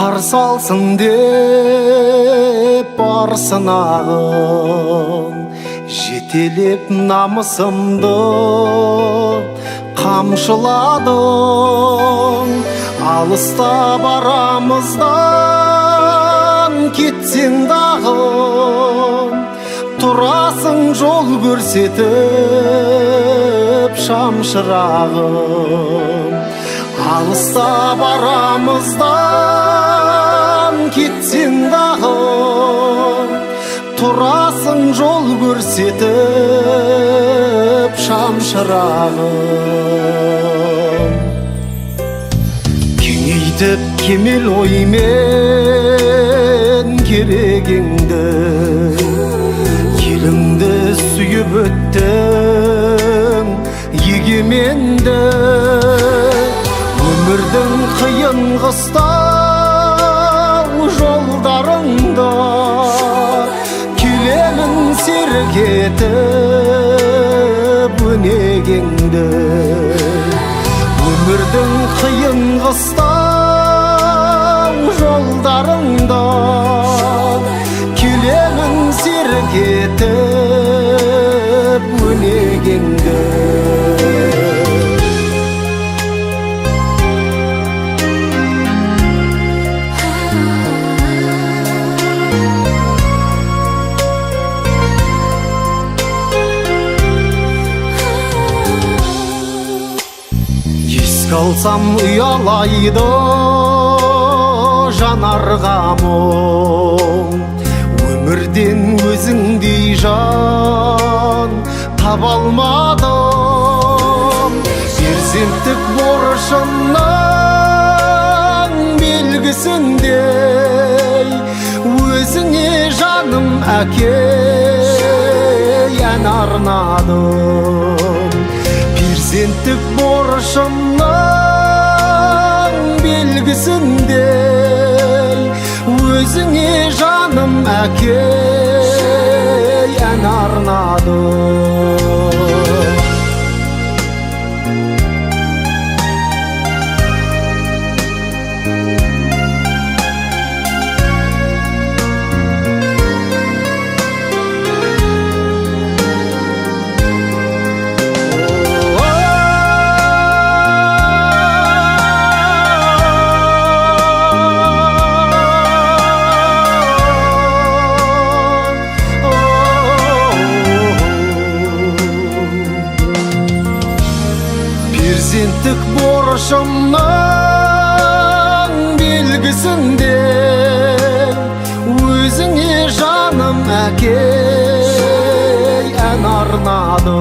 Қарсы алсын деп бар сынағын, жетелеп намысымды қамшыладың. Алыста барамыздан кетсең дағы, тұрасың жол көрсетіп шамшырағым. Алыста барамыздан кетсең дағы, тұрасың жол көрсетіп шамшырағым. Кеңейтіп кемел оймен керегеңді, еліңді сүйіп өттің егеменді. Өмірдің қиын қыстау жолдарында келемін серік етіп өнегеңді. Өмірдің қиын қыстау жолдарында келемін серік етіп өнегеңді. Еске алсам ұялайды жанарға мұң, өмірден өзіңдей жан таба алмадым. Перзенттік борышымның белгісіндей, өзіңе, жаным әке, ән арнадым. Перзенттік борышымның белгісіндей, өзіңе, жаным әке, ән арнадым. Перзенттік борышымның белгісіндей, өзіңе, жаным әке, ән арнадым.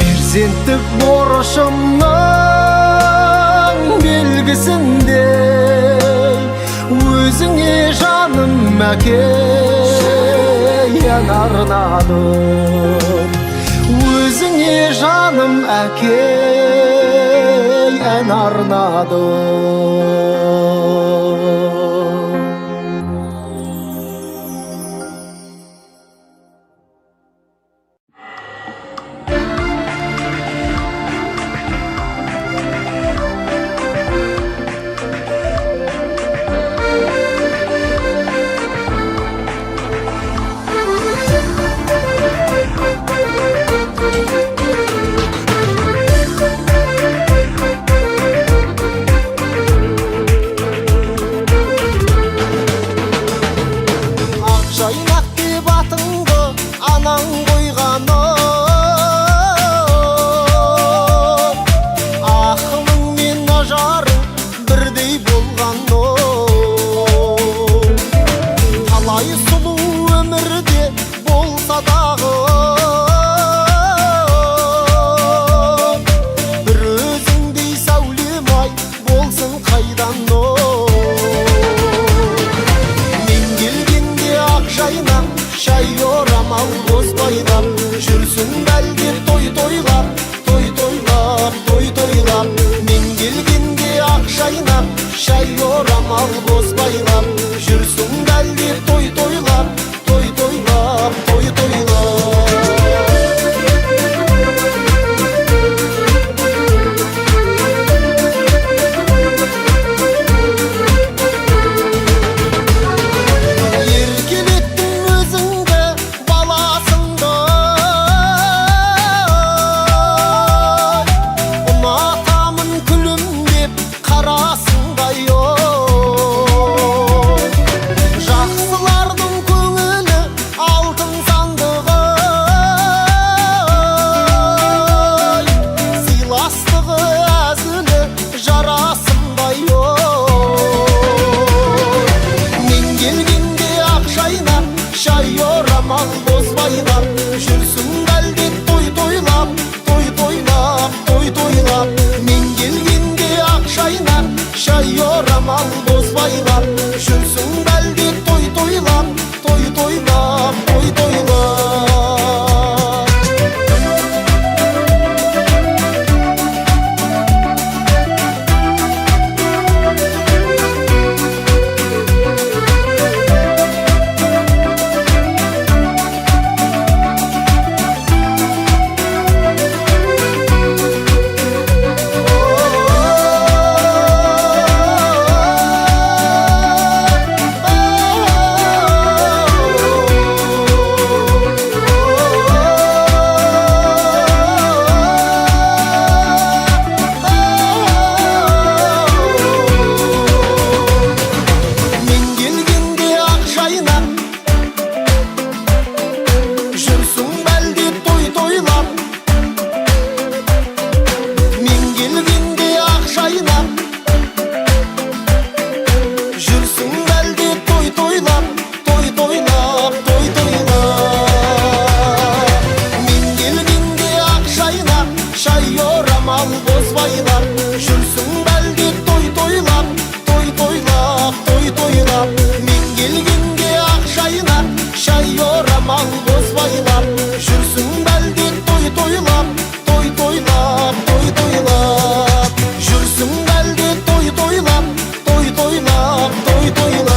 Перзенттік борышымның белгісіндей, өзіңе, жаным әке, ән арнадым. Өзіңе, жаным әке, ән арнадым. Ақжайнақ деп атыңды анаң қойғаны, ақылың мен ажарың бірдей болғаны. Талай сұлу өмірде болса дағы, бір өзіңдей сәулем ай болсын қайдан? Мен келгенде ақ жайнақ, шай орамал бозбайлап, жүрсін бәлде той тойлап, той тойлап, той тойлап. Мен келгенде ақ жайнақ, шай орамал бозбайлап, жүрсін бәлде той тойлап, той тойлап, той тойлап. жайнап, шай орамал боз байлап, жүрсің бәлде той тойлап, той тойлап, той тойлап. Мен келгенде ақ жайнап, шай орамал боз байлап, жүрсің бәлде той тойлап, той тойлап, той тойлап. Мен келгенде ақ жайнап, жүрсің бәлде той тойлап. Мен келгенде ақ жайнап, жүрсің бәлде той тойлап, той тойлап, той тойлап. Мен келгенде ақ жайнап, шай орамал боз байлап, жүрсің бәлде той тойлап, той тойлап, той тойлап. Мен келгенде ақ жайнап, шай орамал боз байлап, жүрсің бәлде той тойлап, той тойлап, той тойлап. Жүрсің бәлде той тойлап, той тойлап, той тойлап.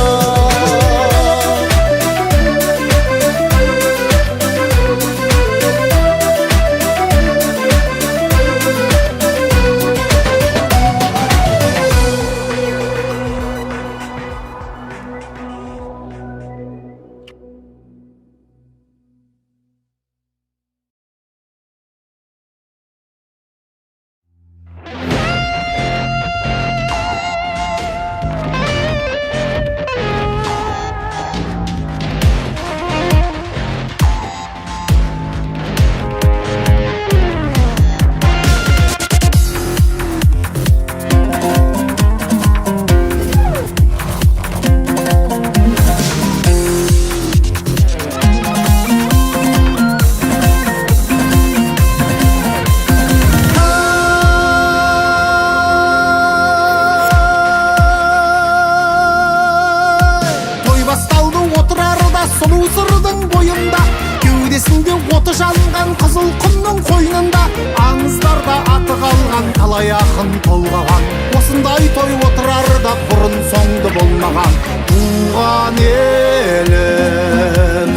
Той басталды Отырарда, сұлу Сырдың бойында, кеудесінде оты жанған қызыл құмның қойнында, аңыздарда аты қалған, талай ақын толғаған, осындай той Отырарда бұрын соңды болмаған. Туған елім,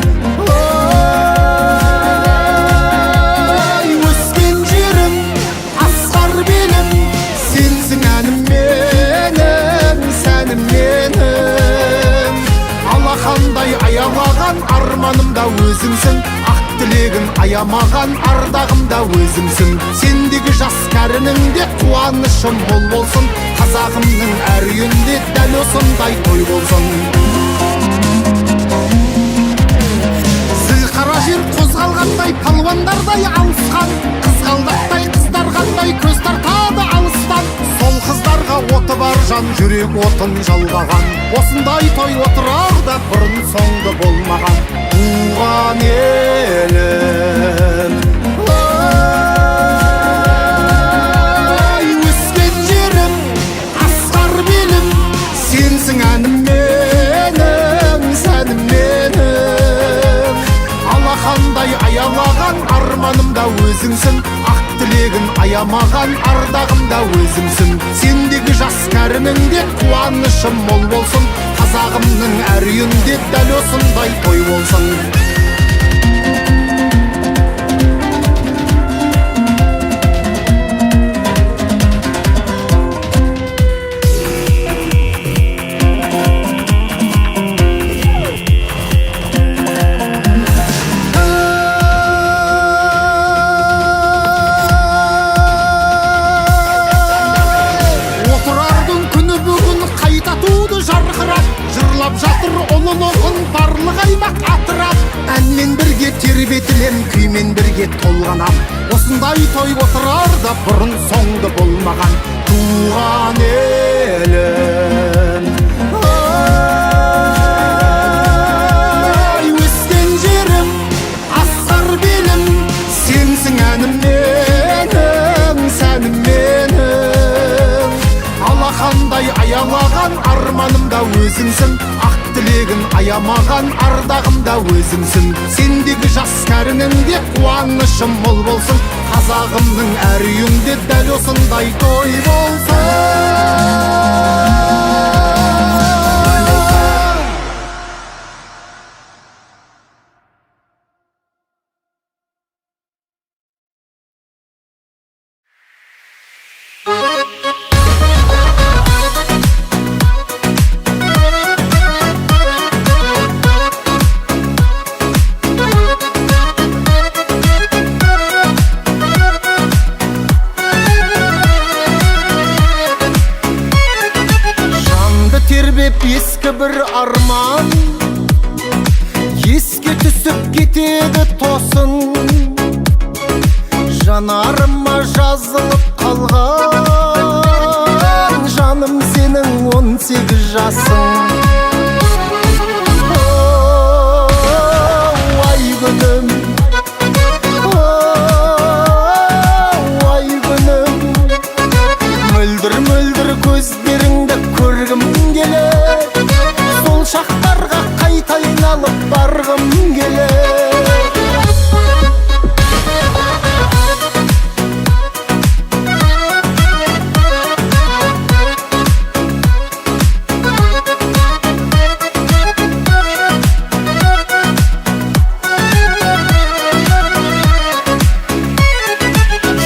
ой, өскен жерім, асқар белім, сенсің әнім менің, сәнім менің. Алақандай аялаған арманым да өзіңсің, ақ тілегін аямаған ардағым да өзіңсің. Сендегі жас кәрінің де қуанышы мол болсын, қазағымның әр үйінде дәл осындай той болсын. Зіл қара жер қозғалғандай, палуандардай алысқан, қызғалдақтай қыздарғандай көз тартады алыстан. Сол қыздарға оты бар жан жүрек отын жалғаған, осындай той Отырарда бұрын соңды болмаған. Туған елім, ой, өскен жерім, асқар белім, сенсің әнім менің, сәнім менің. Алақандай аялаған арманым да өзіңсің, ақ тілегін аямаған ардағым да өзіңсің. Сендегі жас кәрінің де қуанышы мол болсын, қазағымның әр үйінде дәл осындай той болсын. Отырардың күні бүгін қайта туды жарқырап, жырлап жатыр ұлылығын барлық аймақ атырап. Әнмен бірге тербетілем, күймен бірге толғанам, осындай той Отырарда бұрын соңды болмаған. Туған елім, ой, өзіңсің. Ақ тілегін аямаған ардағым да өзіңсің. Сендегі жас кәрінің де қуанышым мол болсын. Қазағымның әр үйінде дәл осындай той болсын. Жанды тербеп ескі бір арман, еске түсіп кетеді тосын. Жанарыма жазылып қалған, жаным сенің 18 жасың. О, ай күнім, о, ай күнім, мөлдір мөлдір көздеріңді көргім келеді. Сол шақтарға қайта айналып барғым келеді.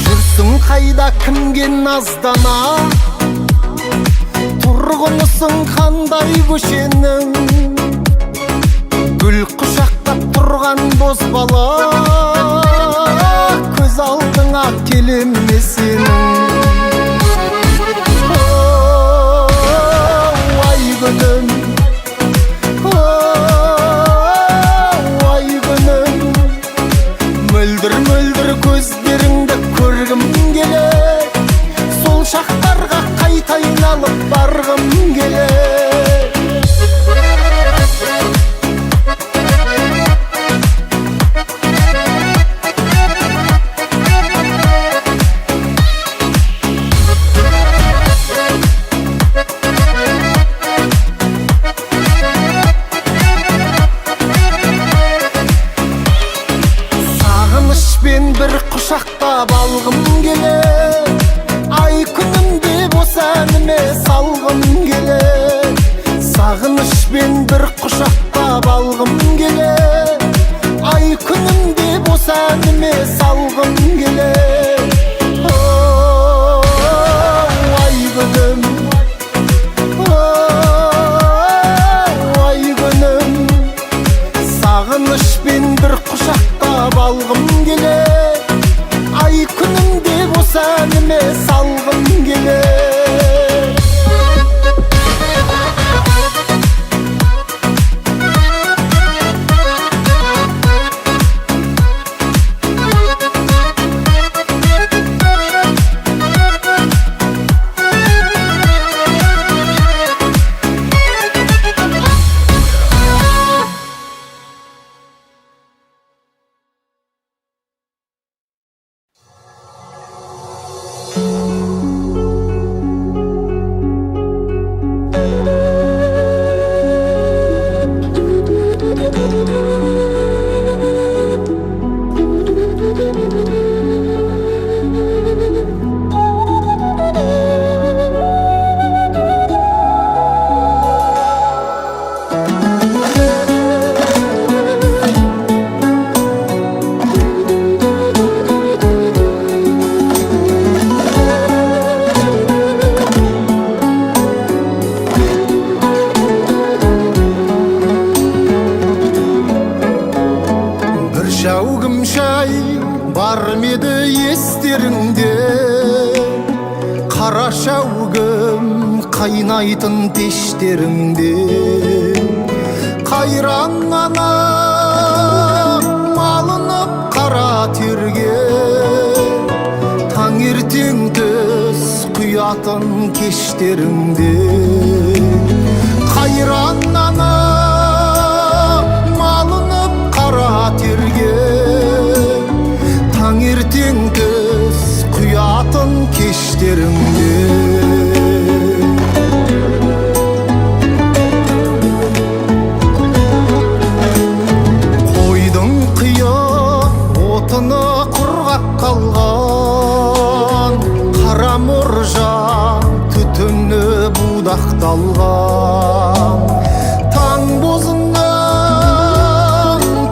Жүрсің қайда, кімге наздана, тұрғынысың қандай көшенің? Гүл құшақтап тұрған бозбала, көз алдыңа келем ме сенің? О, ай күнім, о, ай күнім, мөлдір мөлдір көздеріңді көргім келеді. Сол шақтарға қайта айналып барғым келеді. Сағынышпен бір құшақтап алғым келеді. Ай күнім деп осы әніме салғым келеді. Сағынышпен бір құшақтап алғым келеді. Ай күнім деп осы әніме салғым келеді. О, ай күнім, о, ай күнім, сағынышпен бір құшақтап алғым келеді. Ай күнім деп осы әніме салғым келеді. Бір шәугім шай бар ма еді естеріңде? Қара шәугім қайнайтын пештеріңде. Қайран ана малынып қара терге, таңертең түс құятын кештеріңде. Қайран ана малынып қара терге, таңертең түс құятын кештеріңде. қаймақталған. Таң бозынан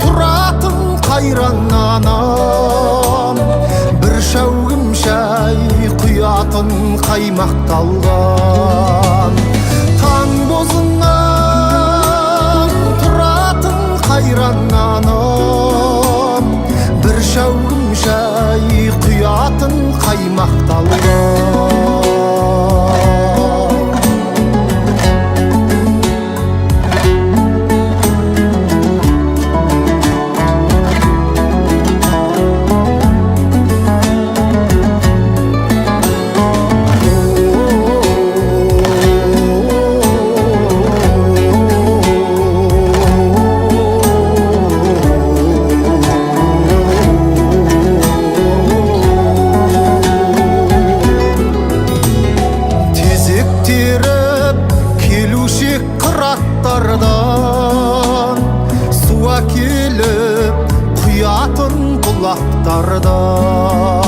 тұратын қайран анам, бір шәугім шай құятын қаймақталған. Таң бозынан тұратын қайран анам, бір шәугім шай құятын қаймақталған. Тезек теріп келуші қыраттардан, су әкеліп құятын бұлақтардан.